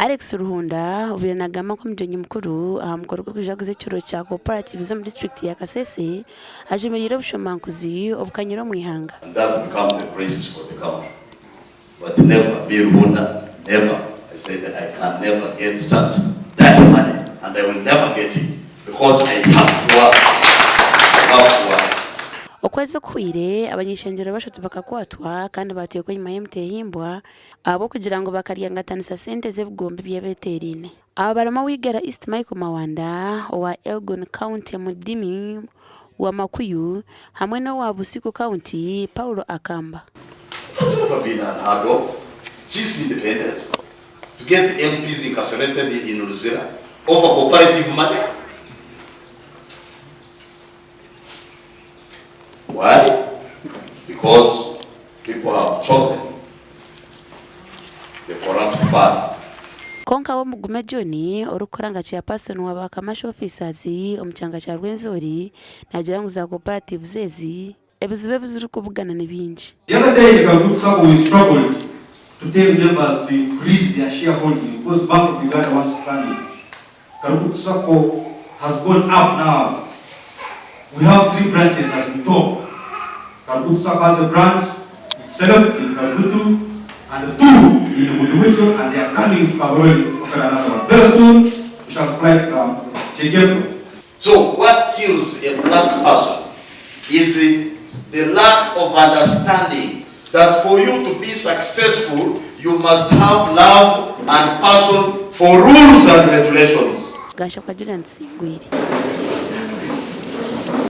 Alex Ruhunda obaire nagamba nk'omugyenyi mukuru aha mukoro gw'okujaguza ekiro kya cooperatives omu disiturikiti ya Kasese ajumirire obushomankuzi obukanyire omu ihanga. And that becomes a crisis for the country but never me Ruhunda never I said I can never get such dirty money and I will never get it because I have to work I have to work. Okwezi okuhweire, abany'ishengyero bashatu bakakwatwa kandi baateekwa enyima y'emitehimbwa ahabw'okugira ngu bakaryangatanisa sente z'ebigombe by'abeeteeraine. Aba barimu owa Igara East Michael Mawanda, owa Elgon County Mudimi Wamakuyu hamwe n'owa Busiku County Paulo Akamba. That's never been unheard of since independence to get MPs incarcerated in Luzira over cooperative money. Why? Because people have chosen the corrupt path. Kwonka we Mugume John, orikukora nka chairperson wa ba commercial officers omu kyanga kya Rwenzori, naagira ngu za cooperatives ezi, ebizibu ebi zirikubugana ni bingi. The other day in Kagutu Sacco we struggled to tell members to increase their shareholding because Bank of Uganda wants to come in. Karugutu Sacco has gone up now. We have three branches as we talk. Karugutu Sacco has a branch itself in Karugutu and two in Budubucho and they are coming to Kabarole to open another one. Very soon we shall fly to Kyegegwa. So what kills a black person is the lack of understanding that for you to be successful you must have love and passion for rules and regulations. Gashakwa Julian Tusingwire.